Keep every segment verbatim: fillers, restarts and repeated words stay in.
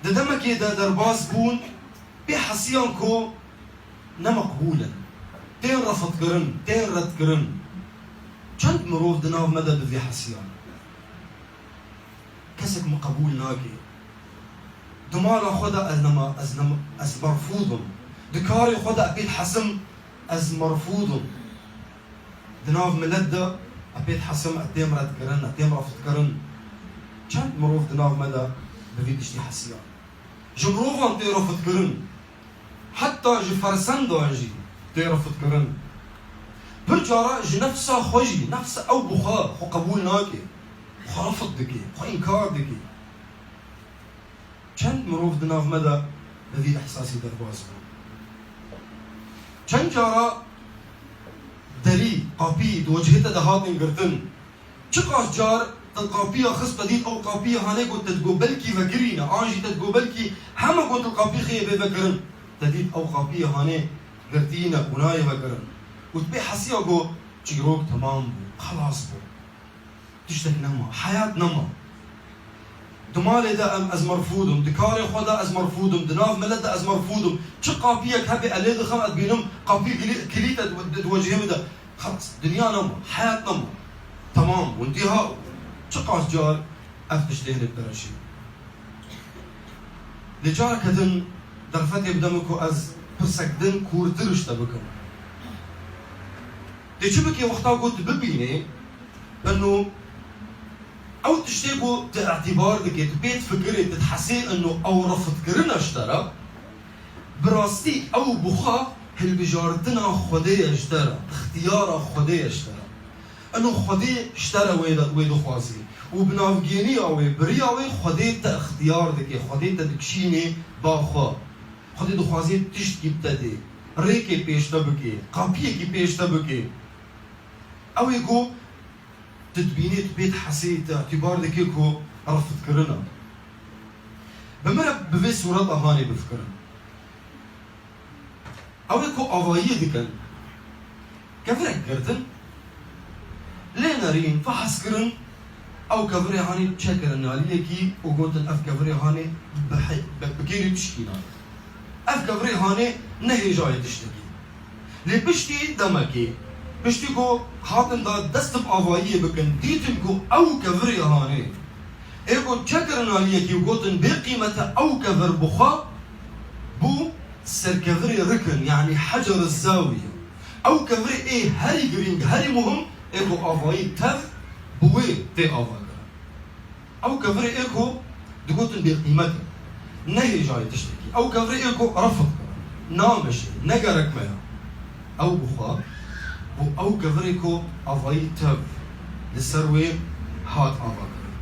Di demekê de derbas bûn bêhesiyan ku ne meqbûl in. Tên refitkirin, tên redkirin. Çend mirov di nav me de bi vî hesiyan? Kesek min qebûl nake. Di mala xwe de ez nema, ez nema, ez merfûd im. Di karê xwe de ez pê dihesim, ez merfûd im. Di nav milet de ez pê dihesim, ez têm redkirin, ez têm refitkirin. Çend mirov di nav me de bi vî tiştî hesiyan? Ji mirovan tê refitkirin. Heta ji fersendan jî tê refitkirin. Pir cara ji nefsa xwe jî, nefsa ew bi xwe, xwe qebûl nake. Xwe refit dike, xwe înkar dike. Çend mirov di nav me de bi vî ihsasî derbas bûn? Çend cara derî, qapî di wecihê te de hatin girtin? Çiqas car te qapiya xist, te dît ew qapiya hanê got, te digot belkî vekirîne, an jî te digot belkî heme got li qapî xêyê bê vekirin. Te dît ew qapiya hanê girtîne û nayê vekirin. Û tu pê hesiya got, çîrok temam bû, xelas bû. Tiştek nema, heyat nema. Di malê de em, ez merfûd im, di karê xwe de ez merfûd im, di nav milet de ez merfûd im. Çi qapiyek hebe ez lê dixim, ez dibînim qapî kilî-, kilît e di, di, di wecihê min de. Xelas, dinya nema, heyat nema. Temam, wintiha. Çiqas car ev tiştê hinek direşî. Lê careke din derfetê bide min ku ez pirsek din kûrtir ji te bikim. Tê çi bikê wexta ku tu bibînê, eno ew tiştê ku tu îtîbar dikê, tu pê difikirê, tu dihesê eno ew refitkirin e ji te re, bi rastî ew bi xwe hilbijartina Xwedê ye ji te re, ixtiyara Xwedê ye ji te re. Eno Xwedê ji te re wê, wê dixwazî û bi navgêniya wê, bi riya wê Xwedê te ixtiyar dike, Xwedê te dikişînê ba xwe. Xwedê dixwazê tiştkî bi te dê, rêkê pêş te bikê, qapiyekî pêş te bikê. Ew ê ku tu dibînî, tu pê dihesî, tu îtîbar dikî ku refitkirin e. Bi min re bi vê sûreta hanê bifikirin. Ew ê ku avayiyê dikin, kevirek girtin, lê nerîn, fehs kirin, ew kevirê hanê çêkirin aliyekî û gotin, ev kevirê hanê bi he-, bi, bi kêrî tişkî nayê. Ev kevirê hanê ne hêjayê tiştekî. Lê piştî demekê, piştî ku hatin da dest bi avayiyê bikin, dîtin ku ew kevirê hanê ê ku çêkirin aliyekî û gotin bê qîmet e, ew kevir bi xwe bû serkevirê rikin, yanî hecer zawiye. Ew kevirê ê herî girîng, herî muhim ê ku avayî tev bi wê tê avakirin. Ew kevirê ê ku digotin bêqîmet e, ne hêjayê tiştekî. Ew kevirê ê ku refit kirin, nameşe, ne gerek me ya. Ew bi xwe bû ew kevirê ku avayî tev li ser wê hat avakirin.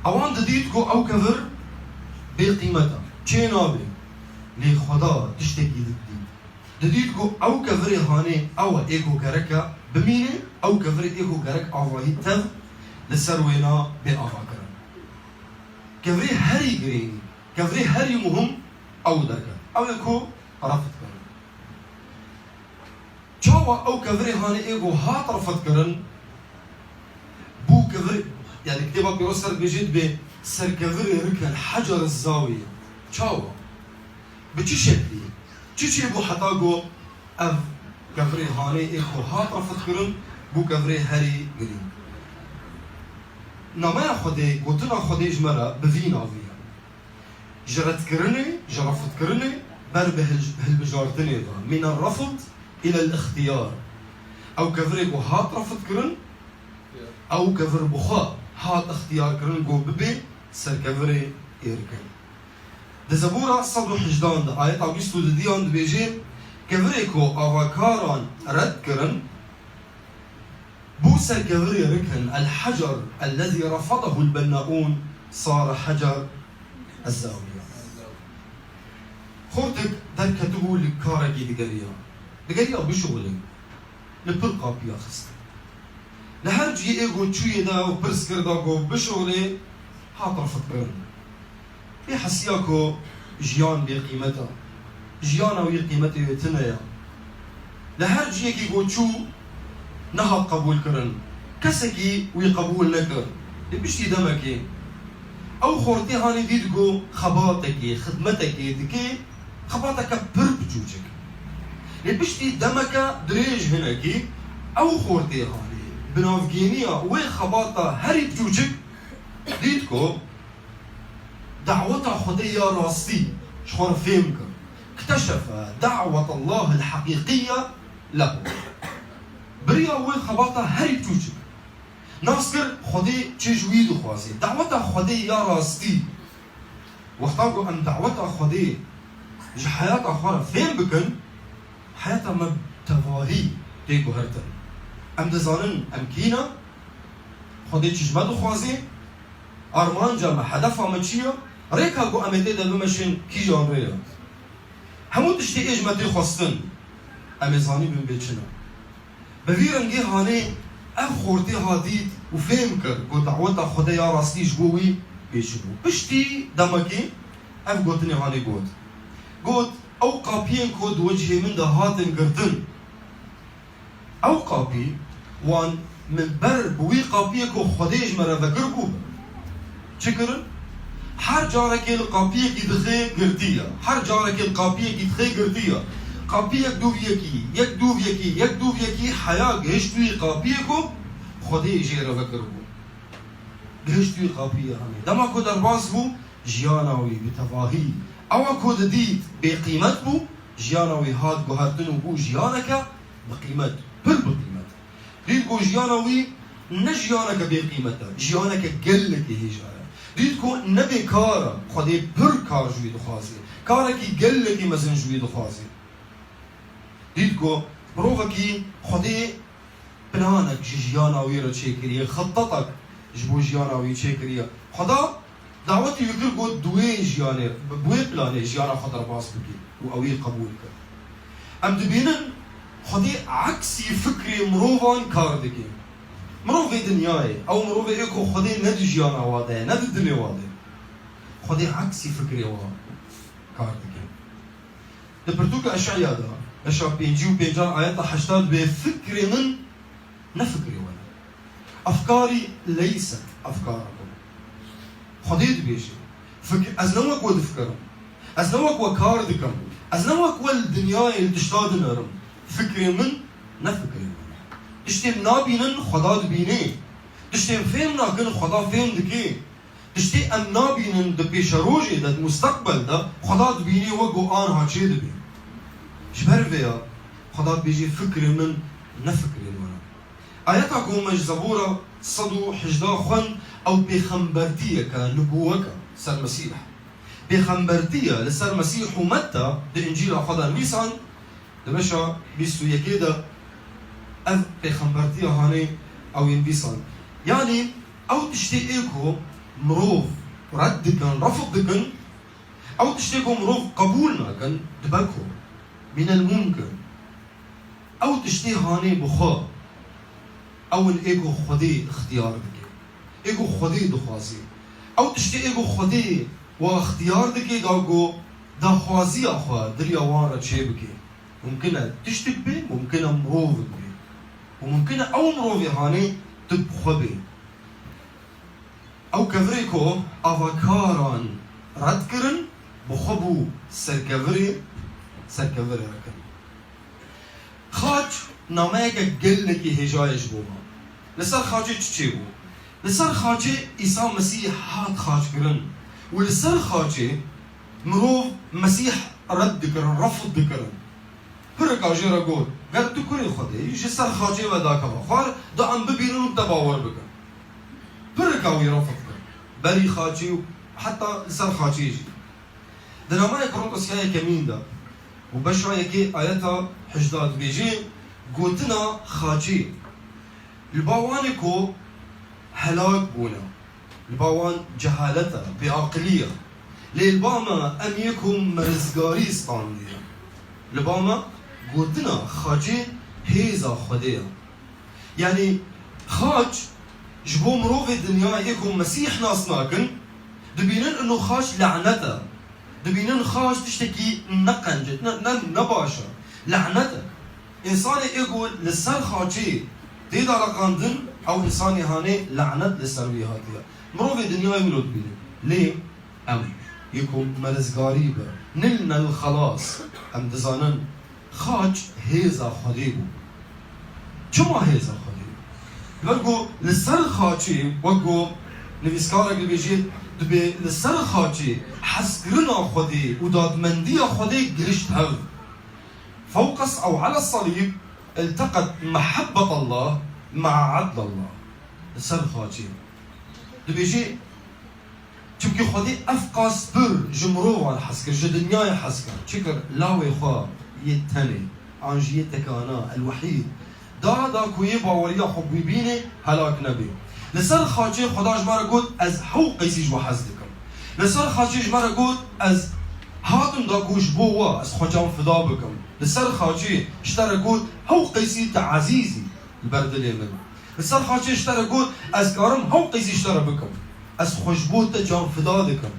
Ewan didît ku ew kevir bêqîmet e, çê nabe. Lê Xweda tiştekî didît. Didît ku ew kevirê hanê ew e ê ku gerek e bimîne, ew kevirê ê ku gerek avahî tev li ser wêna bê avakirin. Kevirê herî girîng, kevirê herî muhim ew derket. Ew ê ku refit kirin. Çawa ew kevirê hanê ê ku hat refit kirin, bû kevir, yani kitêba pîroz ser dibêje dibê serkevirê rikin, hecer zawiye. Çawa? Bi çi şeklî? Çi çêbû heta ku ev kevirê hanê ê ku hat refit kirin, bû kevirê herî girîng? Nameya Xwedê, gotina Xwedê ji me re bi vî navî ye. Ji redkirinê, ji refitkirinê ber bi hil-, hilbijartinê de. Mîne refit île l-ixtiyar. Ew kevirê ku hat refitkirin, ew kevir bi xwe hat ixtiyarkirin ku bibe serkevirê êrkin. Di Zebûra sed û hejdan de, ayeta bîst û dudiyan dibêje, kevirê ku avakaran red kirin, bû serkevirê rikin, el-hecer ellezî refadahu l-bennaûn sare hecer ez-zawiye. Xortek derketibû li karekî digeriya. Digeriya bişuxulê. Li pir qapiya xist. Li her cihê ê ku çûyê de û pirs kir da ku bişuxulê, hat refitkirin. Pê hesiya ku jiyan bêqîmet e. Jiyana wî qîmetê wê tune ye. Li her cihekî ku çû nehat qebûlkirin. Kesekî wî qebûl nekir. Lê piştî demekê Ew xortê hanê dît ku xebatekê, xidmetekê dike, xebateke pir biçûçik. Lê piştî demeke dirêj hinekî ew xortê hanê bi navgêniya wê xebata herî biçûçik dît ku daweta Xwedê ya rastî ji xwe re fêm kir. اكتشف دعوة الله الحقيقية له. Biriya wê xebata herî biçûçik nas kir, Xwedê çi ji wî dixwazê. Daweta Xwedê ya rastî. Wexta ku em daweta Xwedê ji heyata xwe re fêm bikin, heyata me bi tevahî tê guhertin. Em dizanin em kî ne, Xwedê çi ji me dixwazê, armanca me, hedefa me çi ye, rêka ku em ê tê de bimeşin kîjan rê ye. Hemû tiştê ê ji me tê xwestin, em ê zanîbin bê çi ne. Bi vî rengê hanê ev xortê ha dît û fêm kir ku daweta Xwedê ya rastî ji bo wî bê çi bû. Piştî demekê ev gotinê hanê got. Got, ew qapiyên ku di wecihê min de hatin girtin, ew qapî wan min ber bi wî qapiyê ku Xwedê ji me re vekiribû çi kirin? Her carekê li qapiyekî dixê girtî ye. Her carekê li qapiyekî dixê girtî ye. Qapiyek dûv yekî, yek dûv yekî, yek dûv yekî heya gihişt wî qapiyê ku Xwedê jê re vekiribû. Gihişt wî qapiyê hanê. Dema ku derbas bû, jiyana wî bi tevahî, ewa ku didît bêqîmet bû, jiyana wî hat guhertin û bû jiyaneke bi qîmet, pir bi qîmet. Dît ku jiyana wî ne jiyaneke bêqîmet e, jiyaneke gelekî hêja ye. Dît ku ne bêkar e, Xwedê pir kar ji wî dixwazê. Karekî gelekî mezin ji wî dixwazê. Dît ku mirovekî Xwedê planek ji jiyana wî re çêkiriye, xitetek ji bo jiyana wî çêkiriye. Xweda dawetî wî kir got, di wê jiyanê, bi wê planê jiyana xwe derbas bike û ew ê qebûl kir. Em dibînin Xwedê eksî fikrê mirovan kar dike. Mirovê dinyayê, ew mirovê ê ku Xwedê ne di jiyana wa de ye, ne di dilê wa de ye. Xwedê eksî fikrê wa kar dike. Di pirtûka Eş'eya de, beşa pêncî û pêncan ayeta heşta dibê, fikrê min ne fikrê we ne. Efkarî leyse efkarakum. Xwedê dibêje, fikr, ez ne wek we difikirim. Ez ne wek we kar dikim. Ez ne wek we li dinyayê li tişta dinerim. Fikrê min ne fikrê we ne. Tiştên nabînin Xweda dibînê. Tiştên fêm nakin Xweda fêm dike. Tiştê em nabînin di pêşerojê de, di musteqbel de, Xweda dibînê wek ku anha çêdibe. Ji ber vê ya Xweda dibêje, fikrê min ne fikrên we ne. Ayeta ku me ji Zebûra sed û hejda xwend, ew pêxembertiyeke, nibûweke ser Mesîh. Pêxembertiye li ser Mesîh û Metta di Încîla xwe de nivîsand, di beşa bîst û yekê de ev pêxembertiya hanê ew ê nivîsand. Yanî ew tiştê ê ku mirov red dikin, refd dikin, ew tiştê ku mirov qebûl nakin, dibe ku minel mumkin. Ew tiştê hanê bi xwe, ew in ê ku Xwedê ixtiyar dike, ê ku Xwedê dixwazê. Ew tiştê ê ku Xwedê wa ixtiyar dike, da ku daxwaziya xwe di riya wan re çêbike. Mumkin e tiştik be, mumkin e mirovik be. Û mumkin e ew mirovê hanê tu bi xwe be. Ew kevirê ku avakaran red kirin, bi xwe bû serkevirê serkevirê re kirin. Xaç nameyeke gelekî hêja ye ji bo me. Li ser xaçê çi çêbû? Li ser xaçê Îsa Mesîh hat xaçkirin û li ser xaçê mirov Mesîh red dikirin, refd dikirin. Pirika jê re got, ger tu kurê Xwedê yî, ji ser xaçê vedakeve xwar, da em bibînin û te bawer bikin. Pirika wî refd kir. Berî xaçê û heta li ser xaçê jî. Di nameyê Korintosya yekemîn de û beşa yekê ayeta hejda dibêje, gotina xaçê li ba wan e ku helak bûne, li ba wan cehalet e, bêaqilî ye. Lê li ba me em yê ku me rizgarî standiye. Li ba me gotina xaçê hêza Xwedê ye. Yanî xaç ji bo mirovê dinyayê ku Mesîh nas nakin, dibînin ino xaç lanet e. Dibînin xaç tiştekî ne qenc e, ne, ne, ne baş e. Lanet e. Însanê ê ku li ser xaçê tê de reqandin, ew însanê hanê lanet li ser wî hatiye. Mirovê dinyayê wilo dibînin. Lê em yê ku me rizgarî bi, nilnel xelas, em dizanin xaç hêza Xwedê bû. Çima hêza Xwedê? Ber ku li ser xaçê, wek ku nivîskarek dibêjê, dibê li ser xaçê hezkirina Xwedê û dadmendiya Xwedê gihişt hev. Fewqes ew ala salîb ilteqet mehebbetallah mea adlallah. Li ser xaçê. Dibêjê, çimkî Xwedê ev qas pir ji mirovan hez kir, ji dinyayê hez kir. Çi kir? Lawê xwe yê tenê, an jî yê tekana, el-wehîd, da, da ku yê baweriya xwe bibînê, helak nebê. Li ser xaçê Xweda ji me re got, ez hew qeysî ji we hez dikim. Li ser xaçê ji me re got, ez hatim da ku ji bo we ez xwe can fida bikim. Li ser xaçê ji te re got, hew qeysî tu ezîz î li ber dilê min. Li ser xaçê ji te re got, ez karim hew qeysî ji te re bikim. Ez xwe ji bo te can fida dikim.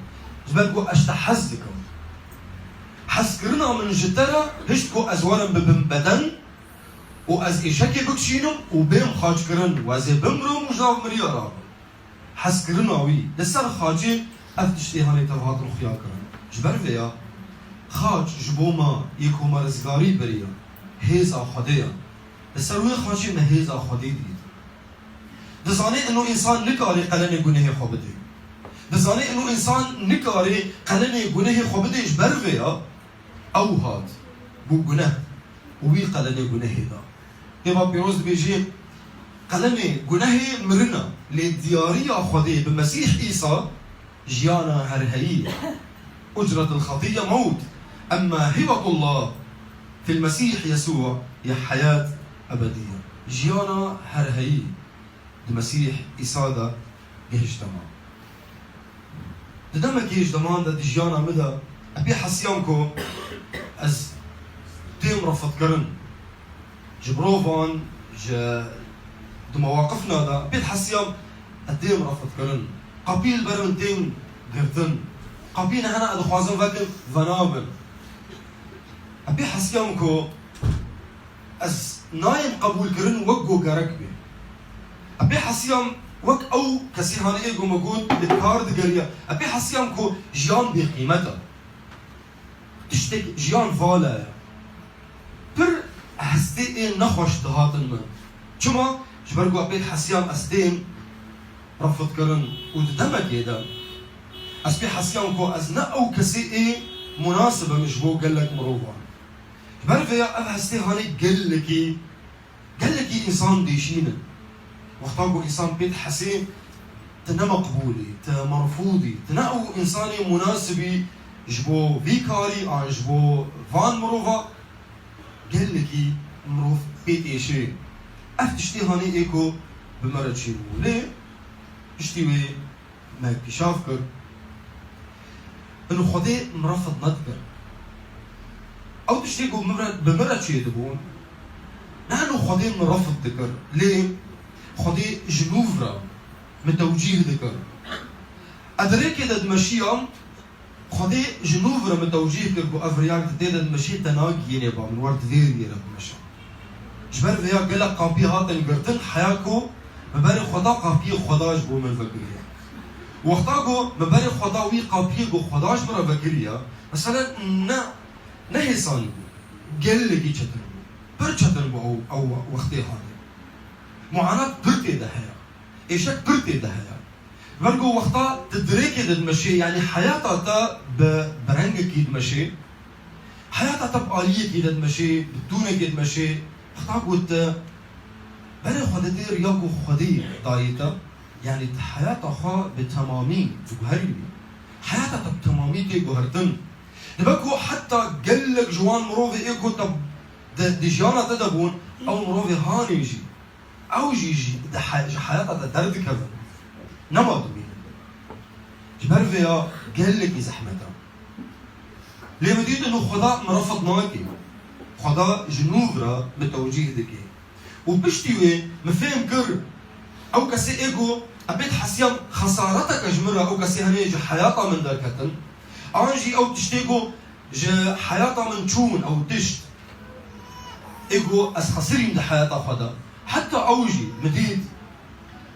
Ji ber ku ez te hez dikim. Hezkirina min ji te re hişt ku ez werim bibim beden û ez êşekê bikişînim û bêm xaçkirin û ez ê bimirim û ji nav miriya rabim. Hezkirina wî li ser xaçê ev tiştê hanê tev hatin xuya kirin. Ji ber vê ya xaç ji bo me yê ku me rizgarî biriye, hêza Xwedê ye. Li ser wê xaçê me hêza Xwedê dît. Dizanê ino însan nikarê qelenê gunehê xwe bidê. Dizanê ino însan nikarê qelenê gunehê xwe bidê, ji ber vê ya ew hat bû guneh û wî qelenê gunehê da. Kitêba Pîroz dibêjê, qelenê gunehê mirin e, lê diyariya Xwedê bi Mesîh Îsa jiyana herheyî ye. Ucretul xetîye mewt, emma hibetullah fil Mesîh Yesû ye heyat ebedî ye. Jiyana herheyî di Mesîh Îsa de gihişte me. Di demekê ji deman de di jiyana min de ez pê hesiyam ku ez têm refetkirin. Ji mirovan, ji di mewaqifna de pê hesiyam ez têm refetkirin. Qapî li ber min tên girtin. Qapî ne hene ez dixwazim vekim, venabin. Ez pê hesiyam ku ez nayêm qebûlkirin wek ku gerek bê. Ez pê hesiyam wek ew kesî hanê ê ku me got li kar digeriya. Ez pê hesiyam ku jiyan bêqîmet e. Tiştek jiyan vala ye. Pir hestê ê nexweş dihatin min. Çima? Ji ber ku ez pê hesiyam ez têm refetkirin û di demekê de ez pê hesiyam ku ez ne ew kesê ê munasib im ji bo gelek mirovan. Ji ber vê ya ev hestê hanê gelekî, gelekî însan dêşînin. Wexta ku însan pê dihesê, tu ne meqbûl î, tu merfûd î, tu ne ew însanê munasib î ji bo vî karî an ji bo van mirova, gelekî mirov pê diêşê. Ev tiştê hanê ê ku bi me re çêbû. Lê piştî wê me kişaf kir. Ino Xwedê min refet nedikir. Ew tiştê ku min re, bi min re çêdibûn, ne ino Xwedê min refet dikir, lê Xwedê ji nû re min tewcîh dikir. Ez di rêkê de dimeşiyam, Xwedê ji nû re min tewcîh kir ku ev riya ku tu tê de dimeşî te nagihînê ba min, wer di vê riyê re bimeşe. Ji ber vê ya gelek qapî hatin girtin, heya ku min berê Xweda qapiyê Xweda ji bo min vekiriye. Wexta ku min berê Xweda wî qapiyê ku Xweda ji min re vekiriye, mesele ne, ne hêsanî bû. Gelekî çetin bû. Pir çetin bû ew, ew wextê hanê. Muanat pir tê de heye. Êşek pir tê de heye. Ber ku wexta tu di rêkê de dimeşê, yanî heyata te bi, bi rengekî dimeşê, heyata te bi aliyekî de dimeşê, bi tûnekê dimeşê, wexta ku tu berê Xwedê tê riya ku Xwedê dayê te, yanî tu heyata xwe bi temamî diguherînî. Heyata te bi temamî tê guhertin. Dibe ku heta gelek ji wan mirovê ê ku te di, di jiyana te de bûn, ew mirovê hanê jî Ew jî ji, di he-, ji heyata te derdikevin. Nema dimînin. Ji ber vê ya gelekî zehmet e. Lê min dît ino Xweda min refet nake. Xweda ji nû re min tewcîh dike. Û piştî wê min fêm kir, ew kesê ê ku ez pê dihesiyam xesareteke ji min re ew kesê hene ji heyata min derketin. An jî ew tiştê ku ji heyata min çûn, ew tişt ê ku ez xesirîm di heyata xwe de. Heta ew jî min dît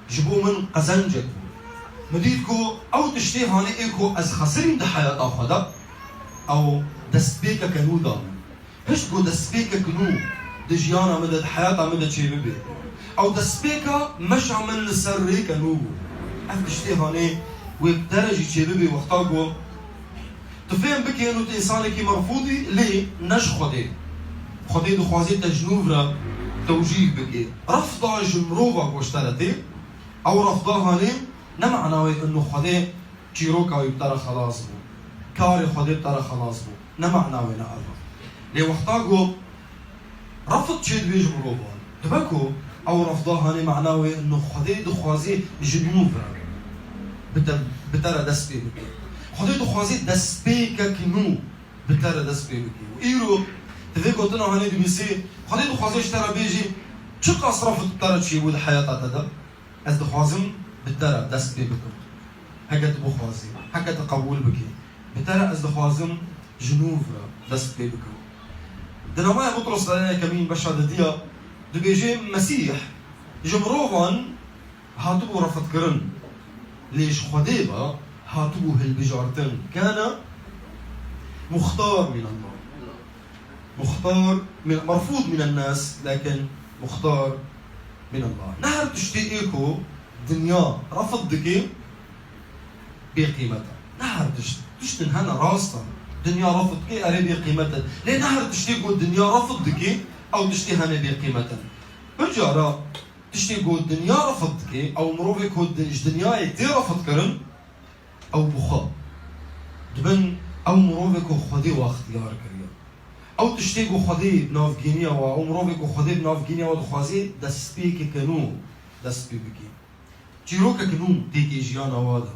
ji bo min qezencek bû. Min dît ku ew tiştê hanê ê ku ez xesirîm di heyata xwe de, ew destpêkeke nû da min. Hişt ku destpêkek nû di jiyana min de, di heyata min de çêbibê. Ew destpêka meşa min li ser rêke nû bû. Ev tiştê hanê wê bi te re jî çêbibê wexta ku tu fêm bikî û tu însanekî merfûd î, lê ne ji Xwedê. Xwedê dixwazê te ji nû re tewcîh bikê. Refda ji mirova ku ji te re tê, ew refda hanê ne mana wê inu Xwedê çîroka wî bi te re xelas bû. Karê Xwedê bi te re xelas bû. Ne mana wê ne ev e. Lê wexta ku refd çêdibê ji mirovan, dibe ku ew refda hanê mana wê inu Xwedê dixwazê ji nû re bi te, bi te re dest pê bike. Xwedê dixwazê destpêkek nû bi te re dest pê bike. Û îro tu vê gotina hanê dibîsî, Xwedê dixwazê ji te re bêjî, çiqas refd bi te re çêbû di heyata te de, ez dixwazim bi te re dest pê bikim. Heke tu bixwazî, heke tu qebûl bikî, bi te re ez dixwazim ji nû re dest pê bikim. Di namaya Butros de yekemîn beşa didiya dibêjê, Mesîh ji mirovan hatibû refdkirin, lê ji Xwedê ve hatibû hilbijartin. Kana muxtar min Allah. Muxtar min, merfûd min nas, lakin muxtar min Allah. Ne her tiştê ê ku dinya refd dike, bê qîmet e. Ne her tişt, tiştin hene rast e. Dinya refd dike, erê bê qîmet e. Lê ne her tiştê ku dinya refd dike, ew tiştê hene bê qîmet e. Bi cara tiştê ku dinya refd dike, ew mirovê ku di, ji dinyayê tê refd kirin, ew bi xwe dibin ew mirovê ku Xwedê we extiyar kiriye. Ew tiştê ku Xwedê bi navgîniya we, ew mirovê ku Xwedê bi navgîniya we dixwazê, destpêkeke nû dest pê bike. Çîrokeke nû têkê jiyana we de.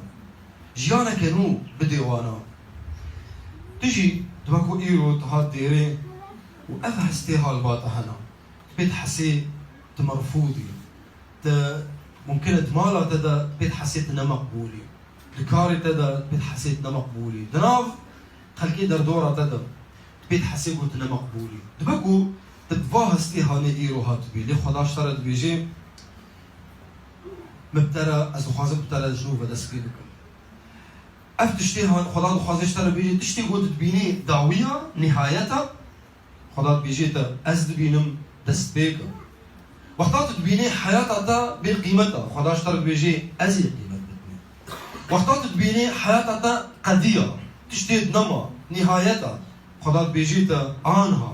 Jiyaneke nû bidê wana. Tu jî dibe ku îro tu hat dêrê û ev hestê hal ba te hena. Tu pê dihesê tu merfûd î. Tu mumkin e di mala te de tu pê dihesê tu ne meqbûl î. Di karê te de tu pê dihesê tu ne meqbûl î. Di nav xelkê derdora te de tu pê dihesê ku tu ne meqbûl î. Dibe ku tu bi va hestê hanê îro hatibî. Lê Xweda ji te re dibêjê, min bi te re, ez dixwazim bi te re ji nû ve dest pê bikim. Ev tiştê han, Xweda dixwaze ji te re bêjê, tiştê ku tu dibînî dawiya, nihayeta, Xweda dibêjê te, ez dibînim destpêk e. Wexta tu dibînî heyata te bê qîmet e, Xweda ji te re dibêjê, ez ê qîmet bidimê. Wexta tu dibînî heyata te qediya, tiştê dinema, nihayet e, Xweda dibêjê te, anha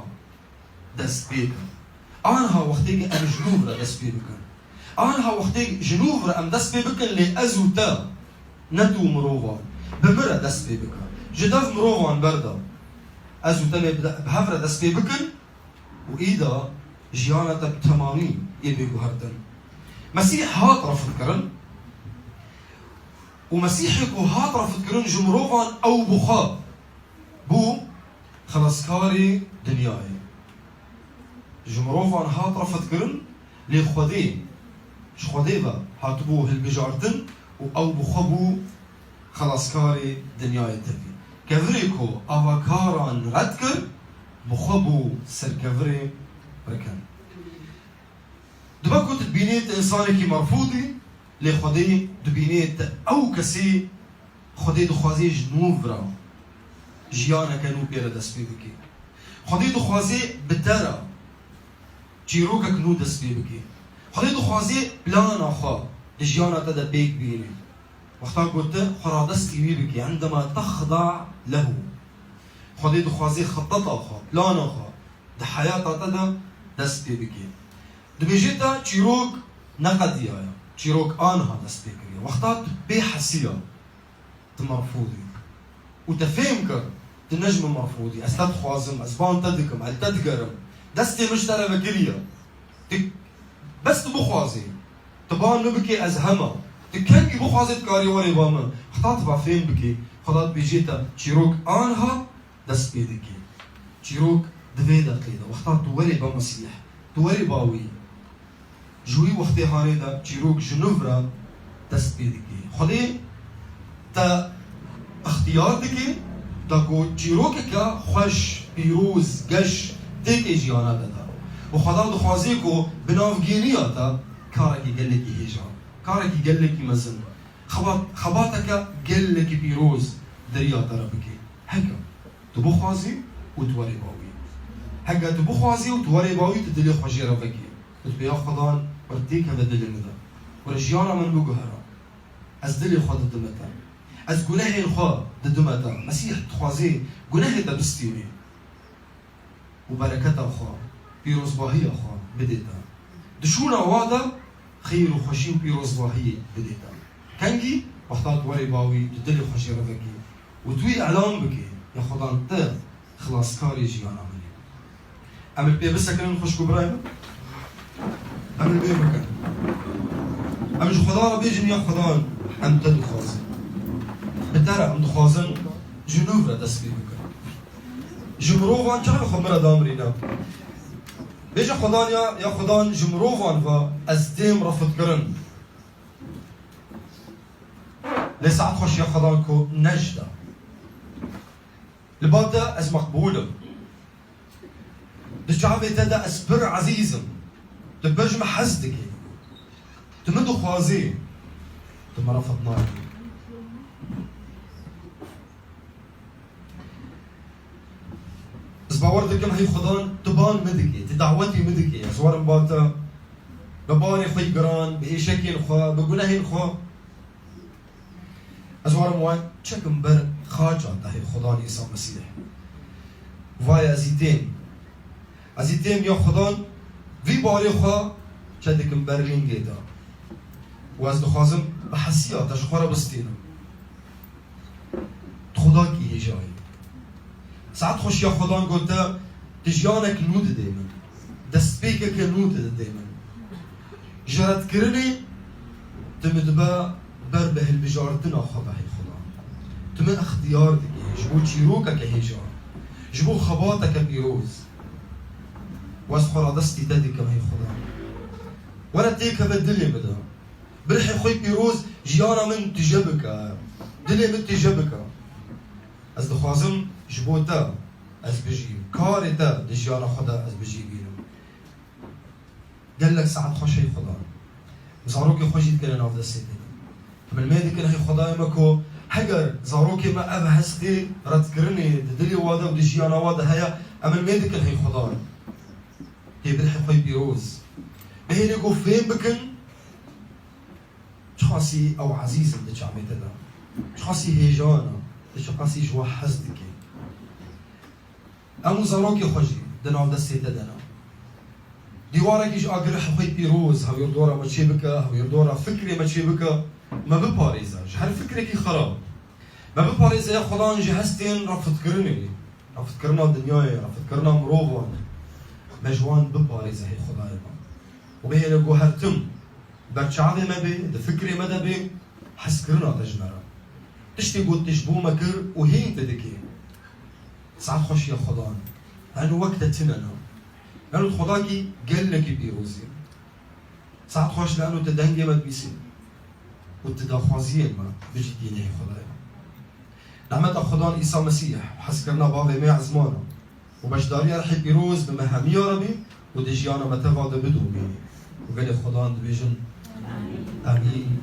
dest pê ke. Anha wextê ke em ji nû re dest pê bikin. Anha wextê ji nû re em dest pê bikin, lê ez û te, ne tu û mirovan, bi min re dest pê bike. Ji dev mirovan berda. Ez û te lê bi de-, bi hev re dest pê bikin û îda jiyana te bi temamî ê bê guhertin. Mesîh hat refdkirin û Mesîhê ku hat refdkirin ji mirovan ew bi xwe bû xelaskarê dinyayê. Ji mirovan hat refdkirin, lê Xwedê, ji Xwedê ve hatibû hilbijartin û ew bi xwe bû xelaskarê dinyayê tevî. Kevirê ku avakaran red kir, bi xwe bû serkevirê rikin. Dibe ku tu dibînî tu însanekî merfûd î, lê Xwedê dibînê tu ew kesî Xwedê dixwazê ji nû re jiyaneke nû pê re dest pê bikî. Xwedê dixwazê bi te re çîrokek nû dest pê bikî. Xwedê dixwazê plana xwe di jiyana te de pêk bînî. Wexta ku tu xwe radestî wî bikî, endema texda lehu. Xwedê dixwazê xiteta xwe, plana xwe di heyata te de dest pê bikî. Dibêjê te çîrok neqediyaye, çîrok anha dest pê kiriye. Wexta tu pê hesiya, tu merfûd î. Û te fêm kir, tu ne ji min merfûd î. Ez te dixwazim, ez ban te dikim, ez te digerim. Destê min ji te re vekiriye. Tu, bes tu bixwazî. Tu ban min bikê, ez hema. Tu kengî bixwazê dikarî werê ba min. Wexta tu va fêm bikî, Xweda dibêjê te çîrok anha dest pê dike. Çîrok di vê deqê de, wexta tu werê ba Mesîh, tu werê ba wî, ji wî wextê hanê de çîrok ji nû re dest pê dike. Xwedê te extiyar dike, te ku çîrokeke xweş, pîroz, geş têkê jiyana te de. Û Xweda dixwazê ku bi navgêniya te karekî gelekî hêja, karekî gelekî mezin, Xebat, xebateke gelekî pîroz di riya te re bike. Heke tu bixwazî û tu werê bawî. Heke tu bixwazî û tu werê bawî, tu dilê xwe jê re vekî. Û tu bê ya Xwedan, were têkeve dilê min de. Were jiyana min biguhere. Ez dilê xwe didime te. Ez gunehên xwe didime te. Mesîh dixwazê gunehê te bistînê. û bereketa xwe, pîrozbahiya xwe bidê te. Di şûna wa de xeyr û xweşî û pîrozbahiyê bidê te. Kengî? Wexta tu werê bawî, tu dilê xwe jê re vekî û tu wî elan bikî, ya Xwedan, tu xilaskarê jiyana min î. Em li pê bisekinin, xwişk û birayê min? Em li pê bikin. Em ji Xweda re bêjin, ya Xwedan, em te dixwazin. Bi te re em dixwazin ji nû re dest pê bikin. Ji mirovan çaxê xwe min re damirîne. Bêje Xwedan ya, ya Xwedan, ji mirovan ve ez têm refitkirin. Lê saet xweş ya Xwedan ku nejda. Li ba te ez meqbûl im. Di çavê te de ez pir ezîz im. Tu pir ji min hez dikî. Tu min dixwazî. Tu min re fitnayî. Ez bawer dikim, hey Xudan, tu ban min dikî, tu dawetî min dikî. Ez werim ba te, bi barê xwe yî giran, bi êşekên xwe, bi gunehên xwe. Ez werim wan çekim ber xaça te, hey Xudan Îsa Mesîh. Vaye ez î têm. Ez î têm ya Xudan, vî barê xwe çe dikim ber lingê te. Û ez dixwazim bi hesiya te ji xwe re bistînim. Tu Xwedakî hêja yî. Saet xweş ya Xwedan got te, tu jiyanek nû didê min. Destpêkeke nû tu didê min. Ji redkirinê tu min dibe ber bi hilbijartina xwe ve, hey Xudan. Tu min extiyar dikî ji bo çîrokeke hêja, ji bo xebateke pîroz. Û ez xwe radestî te dikim, hey Xudan. Were têkeve dilê min de. Bi rihê xwe pîroz jiyana min tije bike. Dilê min tije bike. Ez dixwazim ji bo te ez bijîm. Karê te di jiyana xwe de ez bijî bînim. Gelek saet xweş, hey Xudan. Zarokê xwe jî dikene nav destê te de. Em li me dikin, hey Xwedayê me, ku heger zarokê me ev hestê redkirinê di dilê wa de û di jiyana wa de heye, em li me dikin, hey Xudan. Tê bi rihê xwe pîroz. Bihêlê ku fêm bikin, çiqasî ew ezîz in di çavê te de. Çiqasî hêja ne. Tu çiqasî ji we hez dikî. Em û zarokê xwe jî di nav destê te de ne. Dîwarekî ji agirê xwe pîroz, hewîrdora me çê bike, hewîrdora fikrê me çê bike, me biparêze ji her fikrekî xerab. Me biparêze ya Xudan ji hestên refitkirinê, refitkirina dinyayê, refitkirina mirovan. Me ji wan biparêze, hey Xwedayê me. Û bihêle ku her tim ber çavê me bê, di fikrê me de bê, hezkirina te ji me re. Tiştê ku tu ji bo me kir û hîn tu dikê. Saet xweş ya Xwedan. Lano wek te tune ne. Lano Xwedakî gelekî pîroz e. Saet xweş lano tu dengê me dibîsî û tu daxwaziyên me bicîtînê, hey Xwedayê. Nehmeta Xudan Îsa Mesîh, hezkirina Bavê me ezmana û beşdariya Rihê Pîroz bi me hemiya re bî û di jiyana me teva de bidomînî. Û gelê Xudan dibêjin, Amîn.